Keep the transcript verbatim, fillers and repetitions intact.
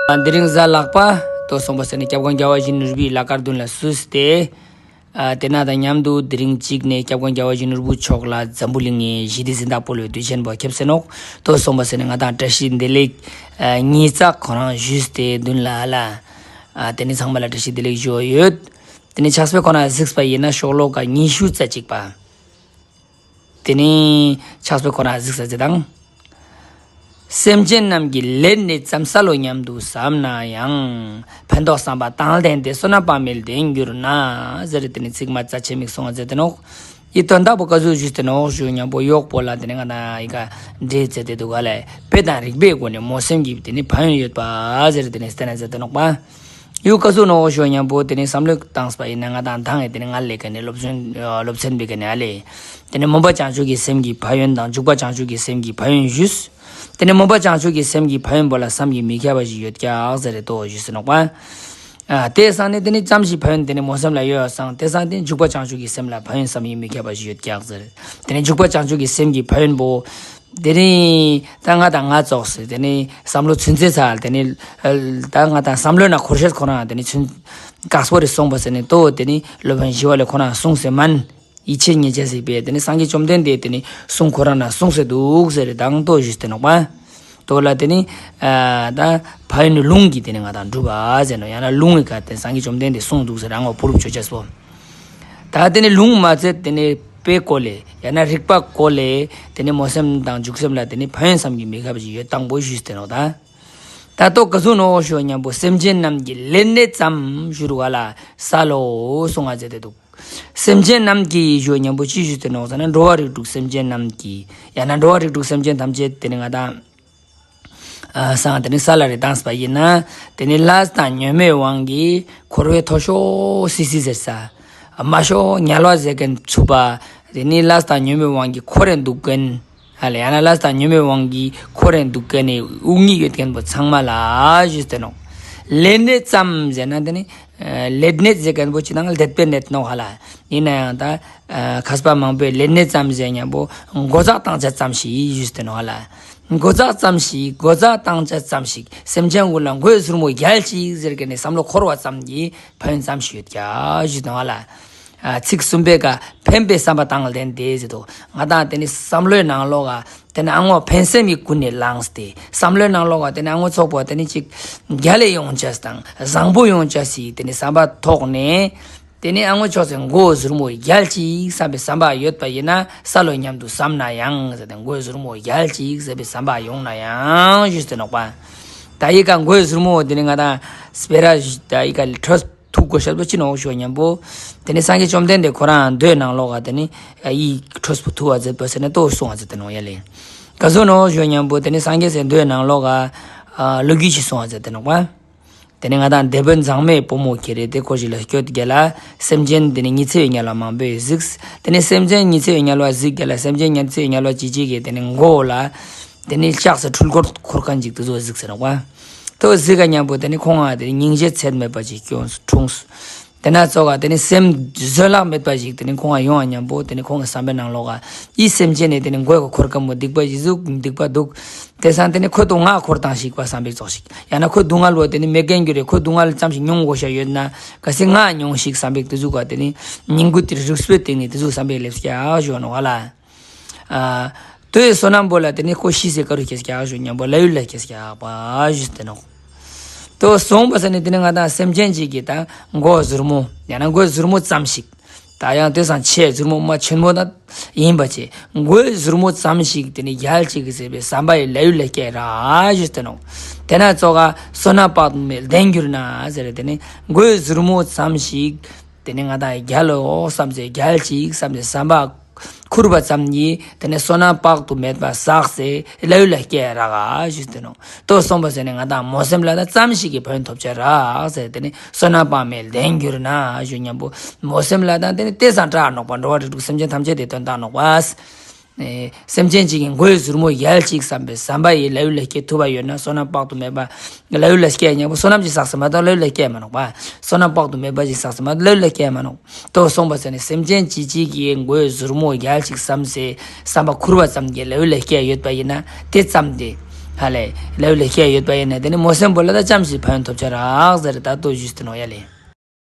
དེ་རིང་གཟའ་ལྷག་པ་ཏོ་སོང་པ་ཟེར་ནས་སྐྱབས་མགོན་རྒྱལ་བ་ཡིད་བཞིན་ནོར་བུའི་ལྷ་དཀར་མདུན་ལ་བསུས་ཏེ། ཨ་དེ་ན་དང་མཉམ་དུ་དེ་རིང་གཅིག་ནས་སྐྱབས་མགོན་རྒྱལ་བ་ཡིད་བཞིན་ནོར་བུ་མཆོག་ལ་འཛམ་བུ་གླིང་ངི་ཞི་བདེ་གཟེངས་རྟགས་ཕུལ་བའི་དུས་ཆེན་པོ་ཁེབས་སེ་ནོག་ཏོ་སོང་པ་ཟེར་ནས་ང་དང་བཀྲ་ཤིས་བདེ་ལེགས་ཨ་ཉིས་བརྩེགས་ཁོ་རང་ཞུས་ཏེ་མདུན་ལ་ཨ་ལ། ཨ་དེ་ནས་ཚང་མ་ལ་བཀྲ་ཤིས་བདེ་ལེགས་ཞུ་ཡོད། དེ་ནས་ཕྱག་དཔེ་ཁོ་ན་གཟིགས་པ་ཡིན་ན་ཤོ་ལོ་ཀ་ཉི་ཤུ་རྩ་གཅིག་པ། དེ་ནས་ཕྱག་དཔེ་ཁོ་ན་གཟིགས་ས་ཟེར་དང་། སེམས་ཅན་རྣམས་ཀྱི་ལས་ནི་ཙམ། བསལ་ལོ་སྙམ་དུ་བསམ་ན་ཡང་། ཕན་འདོགས་བསམ་པ་དང་ལྡན་ཏེ། བསོད་ནམས་དཔག་མེད་ལྡན་གྱུར་ན། ཟེར་དེ་ནས་ཚིག་མ་རྩ་ཆེ་མིག་སོང་ང་ཟེར་ཏེ་ནོག་ཡི་དོན་དག་པོ་ཀ་ཟུག་ཞུས་ཏེ་ནོག་ཞུ་མཉམ་པོ་གཡོག་པོ་ལ་དེ་ནས་ང་དང་ཡི་ག་འདྲེ་ཟེར་ཏེ་འདུག་ག་ལས་དཔེ་དང་རིགས་པའི་སྒོ་ནས་སྨོན་སེམས་ཀྱི་དེ་ནས་ཕན་ཡོན་ཡོད་པ་ཟེར་དེ་ནས་བསྟན་ན་ཟེར་ཏེ་ནོག་པ། ཡུ་ཀ་ཟུག་ནོག་ཞུ་མཉམ་པོ་དེ་ནས་བསམ་བློ་བཏང་པ་ཡིན་ན་ང་དང་མདང་ངི་དེ་ནས་ང་ལས་ཀ་ནས་སློབ་ཚན་སློབ་ཚན་པའི་ཀ་ནས་ཨ་ལས། དེ་ནས་སྨོན་པ་བྱང་ཆུབ་ཀྱི་སེམས་ཀྱི་ཕན་ཡོན་དང་འཇུག་པ་བྱང་ཆུབ་ཀྱི་སེམས་ཀྱི་ཕན་ཡོན་ཞུས། དེ་ནས་སྨོན་པ་བྱང་ཆུབ་ཀྱི་སེམས་ཀྱི་ཕན་ཡོན་པོ་ལ་བསམ་གྱིས་མི་ཁྱབ་པ་ཞིག་ཡོད་ཀྱག་ཟེར་རེ་ཏོ་ཞུས་སེ་ནོག་པ། ཨ་དེ་སང་ནས་དེ་ནས་ཙམ་ཞིག་ཕན་ཡོན་དེ་ནས་སྨོན་སེམས་ལ་ཡོད་སང་དེ་སང་དེ་འཇུག་པ་བྱང་ཆུབ་ཀྱི་སེམས་ལ་ཕན་ཡོན་བསམ་གྱིས་མི་ཁྱབ་པ་ཞིག་ཡོད་ཀྱག་ཟེར། དེ་ནས་འཇུག་པ་བྱང་ཆུབ་ཀྱི་སེམས་ཀྱི་ཕན་ཡོན་པོ། དེ་ནས་ད་ང་དང་ང་ཙོགས་སེ་དེ་ནས་བསམ་བློ་ཚུན་ཚོད་ཚར་དེ་ནས་ཨ་ད་ང་དང་བསམ་བློའི་ནང་འཁོར་ཤེས་ཁོ་རང་དེ་ནས་ཚུན་དཀགས་པོ་རེ་སོང་པ་ཟེར་ནས་ཏོ་དེ་ནས་སློབ་དཔོན་ཞི་བ་ལྷས་ཁོ་རང་གསུངས་སེ་མན། ཡིད་ཆེས་ཉེས་བྱས་ཟེར་བས་དེ་ནི་སངས་རྒྱས་བཅོམ་ལྡན་འདས་དེ་ནི་གསུང་ཁོ་རང་ན་གསུངས་སེ་འདུག་ཟེར་དང་ཏོ་ཞུས་ཏེ་ནོག་པ། ཏོ་ལ་དེ་ནི་ཨ་ད་ཕན་ཡོན་ལུང་གི་དེ་ནི་ང་དང་སྒྲུབ་པ་ཟེར་ནོག་ཡང་ན་ལུང་གི་ཀ་དེ་སངས་རྒྱས་བཅོམ་ལྡན་འདས་གསུངས་འདུག་ཟེར་རང་ངོ་ཕུ་རུབ་ཆོས་ཅེས་པོ། ད་དེ་ནི་ལུང་མ་ཚད་དེ་ནི་དཔེ་བཀོལ་ལེ་ཡང་ན་རིགས་པ་བཀོལ་ལེ་དེ་ནི་སྨོན་སེམས་དང་འཇུག་སེམས་ལ་དེ་ནི་ཕན་ཡོན་བསམ་གྱིས་མི་ཁྱབ་པ་ཞིག་ཡོད་དང་པོ་ཞུས་ཏེ་ནོག་ད། ད་ཏོ་ཀ་ཟུག་ནོག་ཞུ་མཉམ་པོ་སེམས་ཅན་རྣམས་ཀྱི་ལས་ནི་ཙམ་ཞུ་རུ་བ་ལ་བསལ་ལོ་གསུང་ང་ཟེར་ཏེ་འདུག་སེམས་ཅན་རྣམས་ཀྱི་ཞུ་མཉམ་པོ་ཅི་ཞུས་ཏེ་ནོག་ཟེར་ན་འགྲོ་བ་རིགས་དྲུག་སེམས་ཅན་རྣམས་ཀྱི་ཡང་ན་འགྲོ་བ་རིགས་དྲུག་སེམས་ཅན་ཐམས་ཅད་དེ་ནི་ང་དང་ཨ་སང་དེ་ནི་ས་ལ་རེ་བཏང་པ་ཡིན་ན་དེ་ནི་ལས་དང་ཉོན་མོངས་དབང་གིས་འཁོར་བའི་མཐོ་ཤོས་སི་སི་ཟེར་ས་དམའ་ཤོས་དམྱལ་བ་ཟེར་མཁན་ཚུག་པ་དེ་ནི་ལས་དང་ཉོན་མོངས་དབང་གིས་འཁོར་རེ་འདུག་མཁན། ཧ་ལ་ཡང་ན་ལས་དང་ཉོན་མོངས་དབང་གིས་འཁོར་རེ་འདུག་མཁན་ནི་དབུགས་ཉིད་ཡོད་མཁན་པོ་ཚང་མ་ལ་ཞུས་ཏེ་ནོག་ལས་ནི་ཙམ་ཟེར་ན་དེ་ནི་ལེད་ནེད་ཟེར་མཁན་པོ་ཅི་དང་ལེད་པའི་ནེད་ནོག་ཧ་ལ། ཡིན་ན་ཡང་ད་མཁས་པ་མང་པོས་ལེད་ནེད་ཙམ་ཟེར་མཉམ་པོ་མགོ་ཚག་བཏང་ཆ་ཙམ་ཞིག་ཞུས་ཏེ་ནོག་ཧ་ལ། མགོ་ཚག་ཙམ་ཞིག་མགོ་ཚག་བཏང་ཆ་ཙམ་ཞིག་སེམས་ཅན་ཀུན་ལ་མགོའི་ཟུར་མོ་རྒྱལ་ཅིག་ཟེར་མཁན་ནི་བསམ་བློ་འཁོར་བ་ཙམ་གྱིས་ཕན་ཡོན་ཙམ་ཞིག་ཡོད་ཀྱག་ཞུས་ཏེ་ནོག་ཧ་ལ། ཨ་ཚིག་གསུམ་པའི་ཀ་ཕན་པའི་བསམ་པ་དང་ལྡན་ཏེ་ཟེར་དོ། ང་དང་དེ་ནི་བསམ་བློའི་ནང་ལོགས་ཀ་དེ་ནི་ཨ་ངོ་ཕན་སེམས་ཀྱི་ཀུན་ནས་བསླངས་ཏེ་བསམ་བློའི་ནང་ལོགས་ཀ་དེ་ནི་ཨ་ངོ་ཚོགས་པོ་དེ་ནི་ཅིག་རྒྱལ་ལ་ཡོང་ཅེས་དང་བཟང་པོ་ཡོང་ཅེས་སི་དེ་ནི་བསམ་པ་ཐོག་ནས་དེ་ནི་ཨ་ངོ་ཕྱོགས་སུ་མགོའི་ཟུར་མོ་རྒྱལ་ཅིག་བསམ་པའི་བསམ་པ་ཡོད་པ་ཡིན་ན་བསལ་ལོ་སྙམ་དུ་བསམ་ན་ཡང་ཟེར་ཏེ་མགོའི་ཟུར་མོ་རྒྱལ་ཅིག་ཟེར་བའི་བསམ་པ་ཡོང་ན་ཡང་ཞུས་ཏེ་ནོག་པ། ད་ཡི་ག་མགོའི་ཟུར་མོ་དེ་ནི་ང་དང་སྤེ་ར་ཞིག་ད་ཡི་ག་ཁྲོས་ཐུག་གོ་ཤེས་པོ་ཅི་ནོག་ཞུ་མཉམ་པོ། དེ་ནི་སངས་རྒྱས་བཅོམ་ལྡན་འདས་ཁོ་རང་མདོའི་ནང་ལོགས་ཀ་དེ་ནི་ཡི་ཁྲོས་པོ་ཐུག་པ་མཛད་པ་ཟེར་ནས་ཏོ་གསུང་བ་མཛད་དེ་ནོག་ཡ་ལེ། ག་ཟུག་ནོག་ཞུ་མཉམ་པོ་དེ་ནི་སངས་རྒྱས་སི་མདོའི་ནང་ལོགས་ཀ་ལོ་རྒྱུས་ཤིག་གསུང་བ་མཛད་དེ་ནོག་པ། དེ་ནི་ང་དང་དེད་དཔོན་མཛངས་མའི་བུ་མོ་ཁྱེར་རེ་དེ་ཁོ་ཞིག་ལ་སྐྱོད་རྒྱལ་ལ་སེམས་ཅན་དེ་ནི་ཉི་ཚེ་བའི་དམྱལ་བ་མང་པོས་གཟིགས། དེ་ནི་སེམས་ཅན་ཉི་ཚེ་བའི་དམྱལ་བ་གཟིགས་རྒྱལ་ལ་སེམས་ཅན་ཉི་ཚེ་བའི་དམྱལ་བ་ཅི་ཅིག་གི་དེ་ནི་མགོ་ལ། དེ་ནི་ལྕགས་སི་འཁྲུལ་འཁོར་འཁོར་མཁན་ཅིག་དེ་ཚོ་གཟིགས་ཟེར་ནོག་པ། དོ་གཟིགས་ཀ་མཉམ་པོ་དེ་ནི་ཁོང་ང་དེ་ནི་སྙིང་རྗེ་ཚད་མེད་པ་ཅིག་སྐྱོངས་འཁྲུངས། དེ་ན་ཙོགས་ཀ་དེ་ནི་སེམས་བཟོད་གླགས་མེད་པ་ཞིག་དེ་ནི་ཁོང་ང་ཡོང་བ་མཉམ་པོ་དེ་ནི་ཁོང་གི་བསམ་པའི་ནང་ལོགས་ཀ་ཡི་སེམས་ཅན་ནི་དེ་ནི་མགོའི་འཁོར་མཁན་པོ་སྡིག་པ་ཞིག་ཟུག་སྡིག་པ་འདུག་དེ་སང་དེ་ནི་ཁོ་དུ་ང་འཁོར་བཏང་ཞིག་པ་བསམ་པའི་ཙོགས་ཤིག་ཡང་ན་ཁོ་སྡུག་བསྔལ་བོ་དེ་ནི་མེད་མཁན་གྱུར་རེ་ཁོ་སྡུག་བསྔལ་ཙམ་ཞིག་མྱོང་དགོས་ཤ་ཡོད་ན་གལ་སྲིད་ང་མྱོང་ཞིག་བསམ་པའི་དེ་ཟུག་ག་དེ་ནི་སྙིང་ཁུ་དེ་རིགས་པའི་སྟེང་ནས་དེ་ཟུག་བསམ་པའི་ལེབ་ཀྱག་ཞུ་ནོག་ཧ་ལ། ཨ་དོའི་བསོད་ནམས་པོ་ལ་དེ་ནི་ཁོ་ཤི་སེ་ཀ་རུ་སྐྱེས་ཀྱག་ཞུ་མཉམ་པོ་ལྷ་ཡུལ་ལ་སྐྱེས་ཀྱག་པ་ཞུས་ཏེ་ནོག་དོ་སོང་པ་ས་ནི་དེ་ནི་ང་དང་སེམས་ཅན་ཅིག་གི་ད་མགོ་ཟུར་མོ་ཡང་ན་མགོའི་ཟུར་མོ་ཙམ་ཞིག་ད་ཡང་དེ་སང་ཆེ་ཟུར་མོ་མ་ཆེན་མོ་ད་ཡིན་པ་ཆེ་མགོའི་ཟུར་མོ་ཙམ་ཞིག་དེ་ནི་རྒྱལ་ཅིག་ཟེར་བའི་བསམ་པ་ཡི་ལྷ་ཡུལ་ལ་སྐྱེ་ར་ཞུས་ཏེ་ནོག་དེ་ན་ཙོགས་ཀ་བསོད་ནམས་དཔག་ཏུ་མེད་ལྡན་གྱུར་ན་ཟེར་དེ་ནི་མགོའི་ཟུར་མོ་ཙམ་ཞིག་དེ་ནི་ང་དང་རྒྱལ་ལོ་བསམ་སེ་རྒྱལ་ཅིག་བསམ་སེ་བསམ་པ་ཁུར་བ་ཙམ་གྱིས་དེ་ནི་བསོད་ནམས་དཔག་ཏུ་མེད་པ་བསགས་སེ་ལྷ་ཡུལ་ལ་སྐྱེ་ར་ག་ཞུས་ཏེ་ནོག་དོ་སོང་པ་ཟེར་ནས་ང་དང་སྨོན་སེམས་ལ་ད་ཙམ་ཞིག་གི་ཕན་ཐོགས་ཆ་རག་ཟེར་དེ་ནི་བསོད་ནམས་དཔག་མེད་ལྡན་གྱུར་ན་ཞུ་མཉམ་པོ་སྨོན་སེམས་ལ་ད་དེ་ནི་དེ་སང་དྲག་ནོག་པ། འགྲོ་བ་རིགས་དྲུག་སེམས་ཅན་ཐམས་ཅད་དེ་དོན་དག་ནོག་པ། ཨེ་སེམས་ཅན་ཅིག་གི་མགོའི་ཟུར་མོ་ཡལ་ཅིག་བསམ་པའི་བསམ་པ་ཡིས་ལྷ་ཡུལ་ལ་སྐྱེ་ཐུབ་པ་ཡོད་ན་བསོད་ནམས་དཔག་ཏུ་མེད་པ་ལྷ་ཡུལ་ལ་སྐྱེ་མཉམ་པོ་བསོད་ནམས་ཅིག་བསགས་ས་མ་གཏོགས་ལྷ་ཡུལ་ལ་སྐྱེ་མ་ནོག་པ། བསོད་ནམས་དཔག་ཏུ་མེད་པ་ཅིག་བསགས་ས་མ་གཏོགས་ལྷ་ཡུལ་ལ་སྐྱེ་མ་ནོག་དོ་སོང་པ་ཟེར་ནས་སེམས་ཅན་ཅིག་ཅིག་གི་མགོའི་ཟུར་མོ་ཡལ་ཅིག་བསམ་སེ་བསམ་པ་ཁུར་བ་ཙམ་གྱིས་ལྷ་ཡུལ་ལ་སྐྱེ་ཡོད་པ་ཡིན་ན་དེ་ཙམ་དེ་ ཧ་ལེ། ལེའུ་ལེ་ཤ་ཡོད་པ་ཡིན་ན་དེ་ནི་མོ་སེམས་པོ་ལ་ད་ཙམ་ཞིག་ཕན་ཡོན་ཐོབ་ཆ་རག་ཟེར་ད་ལྟོ་ཞུས་ཏེ་ནོག་ཡ་ལེ།